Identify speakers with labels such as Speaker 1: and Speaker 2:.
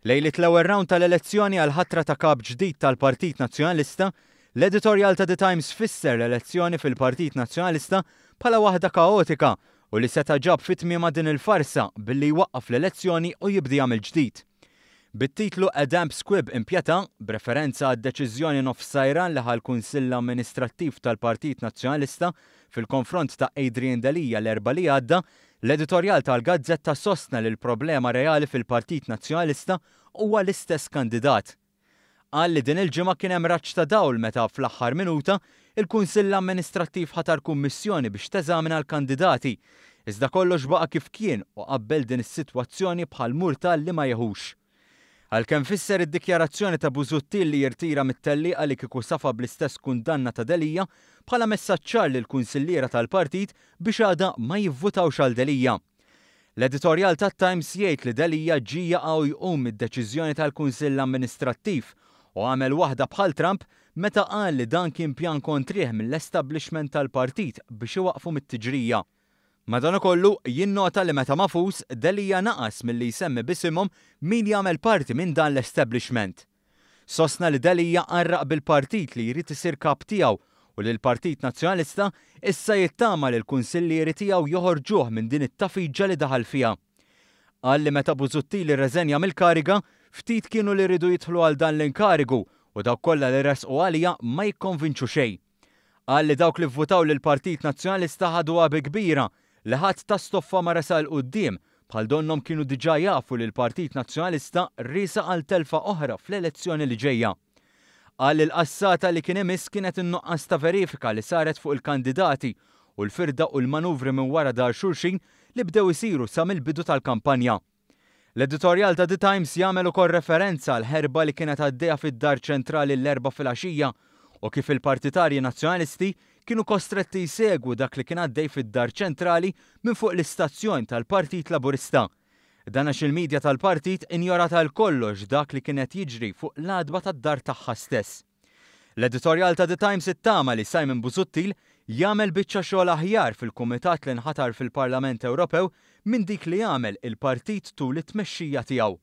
Speaker 1: Lejliet l-ewwel round tal-elezzjoni għall-ħatra ta' kap ġdid tal-Partit Nazzjonalista, l-editorjal ta' The Times fisser l-elezzjoni fil-Partit Nazzjonalista bħala waħda kaotika u li seta' ġab fi tmiemha din il-farsa billi jwaqqaf l-elezzjoni u jibdiha mill-ġdid. Bit-titlu A Damp Squib in Pietà, b'referenza għad-deċiżjoni nofs-sajran li ħa l-Kunsill Amministrattiv tal-Partit Nazzjonalista fil-konfront ta' Adrian Delia l-Erbgħa li għadda, L-editorjal tal-gazzetta sostna li l-problema reali fil-Partit Nazzjonalista huwa l-istess kandidat. Qal li din il-ġimgħa kien hemm raġġ ta' dawl meta fl-aħħar minuta, il-Kunsill Amministrattiv ħatar kummissjoni biex teżamina l-kandidati. Iżda kollox baqa' kif kien u qabbel din is-sitwazzjoni bħal murtal li ma jiħux. Għalkemm fisser id-dikjarazzjoni ta' Busuttil li jirtira mit-tellieqa li kieku safa bl-istess kundanna ta' Delia bħala messaġġ ċar lill-kunsilliera tal-partit biex għada ma jivvutawx għal Delia. L-editorjal tat-Times jgħid li Delia ġie jaqa' u jqum mid-deċiżjoni tal-Kunsill Amministrattiv u għamel waħda bħal Trump meta qal li dan kien pjan kontrih mill-establishment tal-partit biex iwaqqfu mit-tiġrija. Madankollu, jinnota li meta magħfus, Delia naqas milli jsemmi b'isimhom min jagħmel parti minn dan l-establishment. Sostna li Delia qarraq bil-partit li jrid isir kap tiegħu u li l-Partit Nazzjonalista issa jittama li l-kunsillieri tiegħu joħorġuh minn din it-tafiġa li daħal fiha. Qal li meta Busuttil irreżenja mill-kariga, ftit kienu li riedu jidħlu għal dan l-inkarigu u dawk kollha li resqu għaliha ma jikkonvinċu xejn. Qal li dawk li vvutaw lill-Partit Nazzjonalista ħaduha bi kbira li ħadd ta' stoffa ma resaq 'il quddiem bħal donnhom kienu diġà jafu li l-Partit Nazzjonalista riesaq għal telfa oħra fl-elezzjoni li ġejja. Qal li l-qassata li kien imiss kienet in-nuqqas ta' verifika li saret fuq il-kandidati u l-firda u l-manuvri minn wara dahar xulxin li bdew isiru sa mill-bidu tal-kampanja. L-editorjal ta' The Times jagħmel ukoll referenza għall-ħerba li kienet għaddejja fid-Dar Ċentrali l-Erbgħa filgħaxija u kif il-partitarji Nazzjonalisti kienu kostretti jsegwu dak li kien għaddej fid-Dar Ċentrali minn fuq l-istazzjon tal-Partit Laburista. Dan għax il-media tal-partit injorat għal kollox dak li kien qed jiġri fuq l-għatba tad-dar tagħha stess. L-editorjal ta' The Times ittama li Simon Busuttil jagħmel biċċa xogħol aħjar fil-kumitat li nħatar fil-Parlament Ewropew minn dik li għamel il-partit tul it-tmexxija tiegħu.